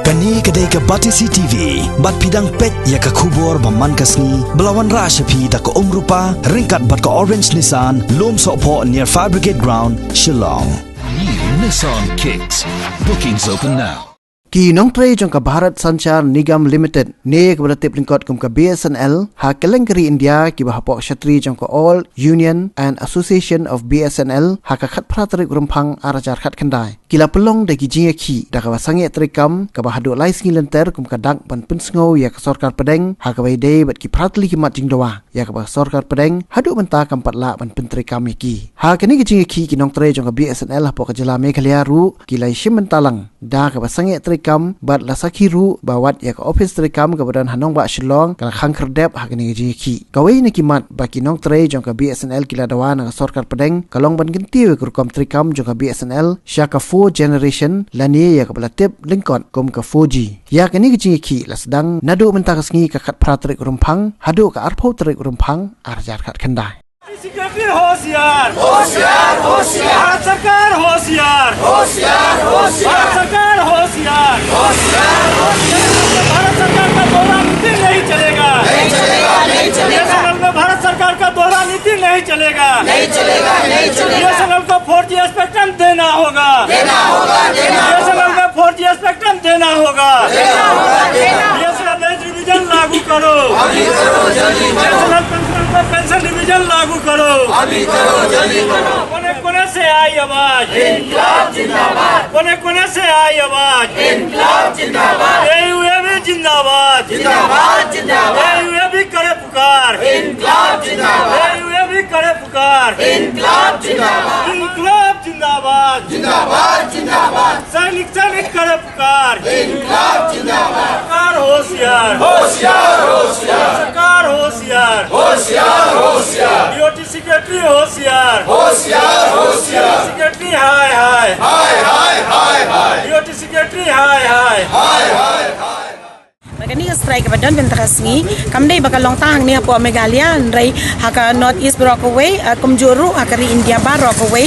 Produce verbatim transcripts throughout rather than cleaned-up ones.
Kane ka dei ka Batesi T V, bad phi dang peit ïa ka khubor ba man ka sngi, ba la wanrah sha phi da ka Umrupa, ryngkat bad ka Orange Nissan, Lumsohphoh near Fire Brigade Ground, Shillong. New Nissan Kicks. Bookings open now. Ki nongtrei jong ka Bharat Sanchar Nigam Limited, ne kaba la tip lyngkot kum ka B S N L, ha kylleng ka ri India, kiba hapoh shatri jong ka All Union and Association of B S N L, ha ka khatphra tarik Rymphang ar hajar khatkhyndai, ki la pynlong da ki jingïakhih da kaba sangeh treikam, kaba haduh lai sngi lynter kum ka dak ban pynsngew ïa ka sorkar pdeng, ha kaba ïadei bad ki phra tylli ki mat jingdawa ïa kaba ka sorkar pdeng haduh mynta kam pat lah ban pyntreikam ïa ki. Ha kane ka jingïakhih, ki nongtrei jong ka B S N L hapoh ka jylla Meghalaya ruh ki la ïashim bynta lang da kaba sangeh treikam, bad la sakhi ruh ba wat ïa ka ophis treikam kaba don ha nongbah Shillong ka la khang khyrdep ha kane ka jingïakhih. Kawei na ki mat ba ki nongtrei jong ka B S N L ki la dawa na ka sorkar pdeng ka long ban kyntiew ïa ka rukom treikam jong ka B S N L sha ka four generation, lane ïa kaba la tip lyngkot kum ka four G. Ïa kane ka jingïakhih la sdang naduh mynta ka sngi, ka khatphra tarik Rymphang haduh ka arphew tarik Rymphang ar hajar khatkhyndai. सेक्रेटरी होशियार, होशियार, होशियार। भारत सरकार होशियार, होशियार, होशियार। भारत सरकार होशियार, होशियार, होशियार। भारत सरकार का दोहरा नीति नहीं चलेगा, नहीं चलेगा, नहीं चलेगा। बीएसएनएल में भारत सरकार का दोहरा नीति नहीं चलेगा, नहीं चलेगा, नहीं चलेगा। बीएसएनएल को फोर जी स्पेक्ट्रम देना होगा, देना होगा, देना होगा। बीएसएनएल में फोर जी स्पेक्ट्रम देना होगा, देना होगा, देना होगा। बीएसएनएल में रिवीजन लागू करो। अभी करो, जल्दी करो। पेंशन, पेंशन, पेंशन रिवीजन लागू करो। अभी करो, जल्दी करो। कोने कोने से आई आवाज। इंकलाब जिंदाबाद। कोने कोने से आई आवाज। इंकलाब जिंदाबाद। एयूएबी जिंदाबाद। जिंदाबाद, जिंदाबाद। एयूएबी करे पुकार। इंकलाब जिंदाबाद। एयूएबी करे पुकार। इंकलाब जिंदाबाद। इंकलाब जिंदाबाद। जिंदाबाद, जिंदाबाद। सैनिक, सैनिक करे पुकार। इंकलाब जिंदाबाद। सरकार होशियार। होशियार, होशियार। सरकार होशियार। होशियार, होशियार। डीओटी सेक्रेटरी होशियार। होशियार, होशियार। सेक्रेटरी हाय, हाय। हाय, हाय, हाय, हाय। डीओटी सेक्रेटरी हाय, हाय। हाय, हाय, हाय, हाय। Ba kane ka strike kaba don bynta ka sngi kam dei ba ka long tang hangne hapoh Meghalaya, hynrei ha ka North East baroh kawei, eh, kumjuh ruh ha ka ri India baroh kawei.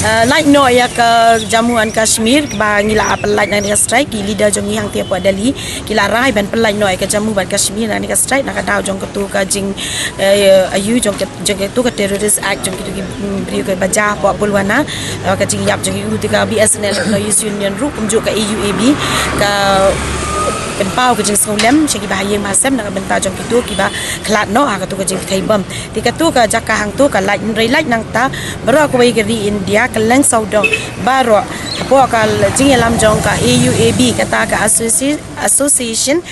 Eh, lait noh ïa ka Jammu and Kashmir, ba ngi la ap lait na kane ka strike, ki leader jong ngi hangtei hapoh Delhi ki la rai ban pynlait noh ïa ka Jammu bad Kashmir na kane ka strike, na ka daw jong katu ka jing, eh, aiu jong ka, jong katu ka terrorist act jong kitu ki, mm, briew kiba jia hapoh Pulwama. Eh, ka jingïap jong kitu ka B S N L Employees Union ruh kumjuh ka A U A B ka pynpaw ka jingsngewlem sha kiba ha ïing ha sem na ka bynta jong kitu kiba khlad noh ha katu ka jingpynthei bom. Te katu ka jaka hangtu ka lait, hynrei lait nangta baroh kawei ka ri India, kylleng sawdong baroh, hapoh ka jingïalam jong ka A U A B, kata ka Associ-, Association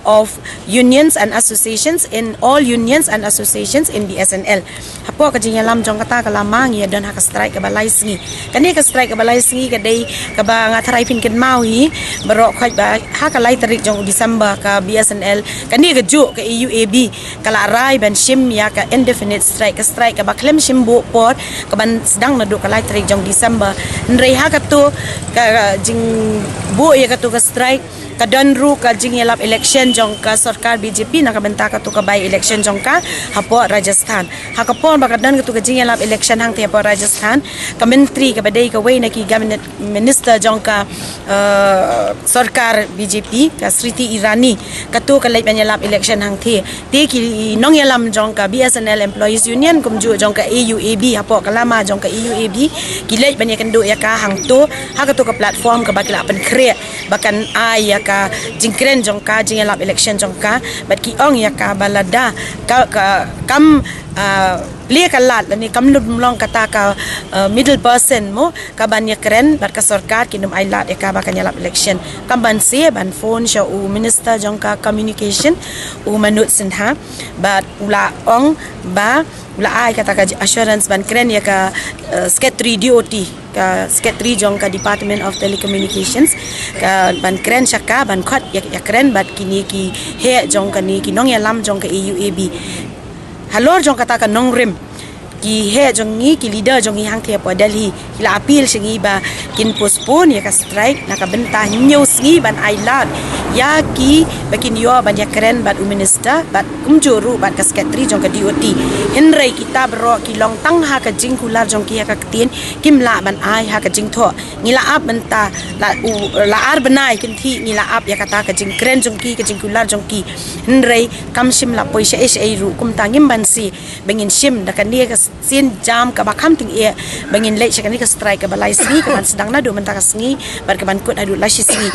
of Unions and Associations in, all unions and associations in B S N L. Hapoh ka jingïalam jong kata ka lama ngi ïa don ha ka strike kaba lai sngi. Kane ka strike kaba lai sngi ka dei kaba nga tharai phin kynmaw hi baroh khoit ba ha ka lai tarik jong u December ka B S N L, kane kajuh ka A U A B ka la rai ban shim ïa ka indefinite strike, ka strike kaba khlem shim buh por, kaban sdang naduh ka lai tarik jong December. Hynrei ha katu ka jingbuh ïa katu ka strike ka don ruh ka jingïalap election jong ka sorkar B J P na ka bynta katu ka by election jong ka hapoh Rajasthan. Ha ka por ba ka don katu ka jingïalap election hangtei hapoh Rajasthan, ka myntri kaba dei kawei na ki cabinet minister jong ka, eh, sorkar B J P, ka Smriti Irani, katu ka leit ban ïalap election hangtei. Te ki nongïalam jong ka B S N L Employees Union kumjuh jong ka A U A B hapoh ka lama jong ka A U A B ki leit ban ïakynduh ïa ka hangtu ha katu ka platform kaba ki la pynkhreh ba kan ai ïa ka jingkren jong ka, jingïalap election jong ka, bad ki ong ïa ka ba lada ka, ka kam, ah, plie ka lad lane kam lum long kata ka, ah, middle person mo, kaban ïakren bad ka sorkar, kin ym ai lad ïa ka ba kan ïalap election. Kam banse ban phone sha u minister jong ka communication, u Manoj Sinha, bad u la ong ba u la ai kata ka assurance ban kren ïa ka, eh, secretary D O T, ka secretary jong ka Department of Telecommunications, ka ban kren sha ka, ban khot ïa, ïakren bad kine ki heh jong kane, ki nongïalam jong ka A U A B. Halor jong kata ka nongrim, ki heh jong ngi, ki leader jong ngi hangtei hapoh Delhi ki la appeal sha ngi ba kin postpone ïa ka strike na ka bynta hynñiew sngi ban ai lad Ïa ki ba kin ïoh ban ïakren bad u minister bad kumjuh ruh bad ka secretary jong ka D O T. Hynrei kita baroh ki long tang ha ka jingkular jong ki ha ka ktien, kim lah ban ai ha ka jingthoh. Ngi la ap mynta la, u, la ar bnai kynthih ngi la ap ïa kata ka jingkren jong ki, ka jingkular jong ki. Hynrei kam shym la poi shaei shaei ruh, kumta ngim banse ba ngin shim da kane ka sien jam kaba kham tyngeh ba ngin leit sha kane ka strike kaba lai sngi, kaban sdang naduh mynta ka sngi bad kaban kut haduh lai shi sngi.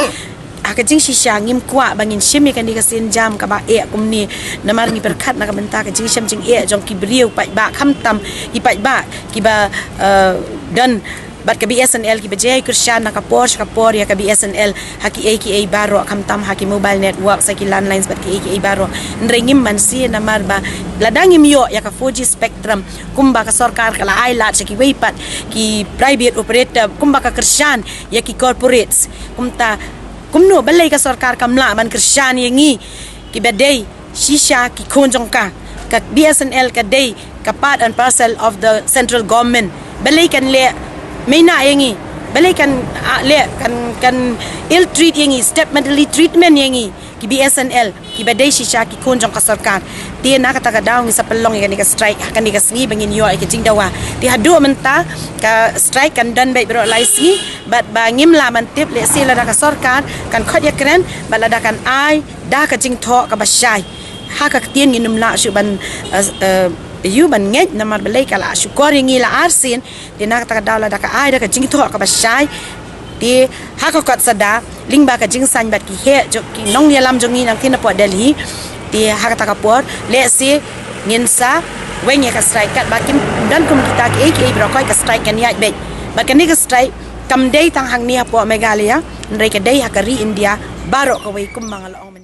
Ha ka jingshisha ngim kwah ba ngin shim ïa kane ka sien jam kaba eh kumne, namar ngi pyrkhat na ka bynta ka jingshem jingeh jong ki briew paidbah, khamtam ki paidbah kiba, eh, don bad ka B S N L, kiba jia kyrshan na ka por sha ka por ïa ka B S N L ha kiei kiei baroh, khamtam ha ki mobile network, ha ki landlines bad kiei kiei baroh. Hynrei ngim banse namar ba lada ngim ïoh ïa ka four G spectrum kumba ka sorkar ka la ai lad sha kiwei pat ki private operator, kumba ka kyrshan ïa ki corporates, kumta kumno balei ka sorkar kam lah ban kyrshan ïa ngi kiba dei shisha ki khun jong ka? Ka B S N L ka dei ka part and parcel of the central government. Balei kan leh mynta ïa ngi? Balei kan, ah, leh kan, kan ill treat ïa ngi, step medley treatment ïa ngi ki B S N L kiba dei shisha ki khun jong ka sorkar? Te na kata ka daw ngi sa pynlong ïa kane ka strike ha kane ka sngi ba ngin ïoh ïa ka jingdawa. Te haduh mynta ka strike kan don beit baroh lai sngi bad ba ngim lah ban tip lehse lada ka sorkar kan khot ïakren bad lada kan ai da ka jingthoh kaba shai. Ha ka ktien ngin ym lah shuh ban, eh, eh, ïu ban ngeit namar balei ka la shukor ïa ngi la arsien. Te na kata ka daw lada ka ai da ka jingthoh kaba shai, te ha ka kot sada lyngba ka jingsaiñ bad ki heh jong ki nongïalam jong ngi nangtei napoh Delhi, te ha kata ka por lehse ngin sa weng ïa ka strike, katba kim don kum kita kiei kiei baroh, ka strike kan ïaid beit. Bad kane ka strike kam dei tang hangne hapoh Meghalaya, hynrei ka dei ha ka ri India baroh kawei kumba nga la ong.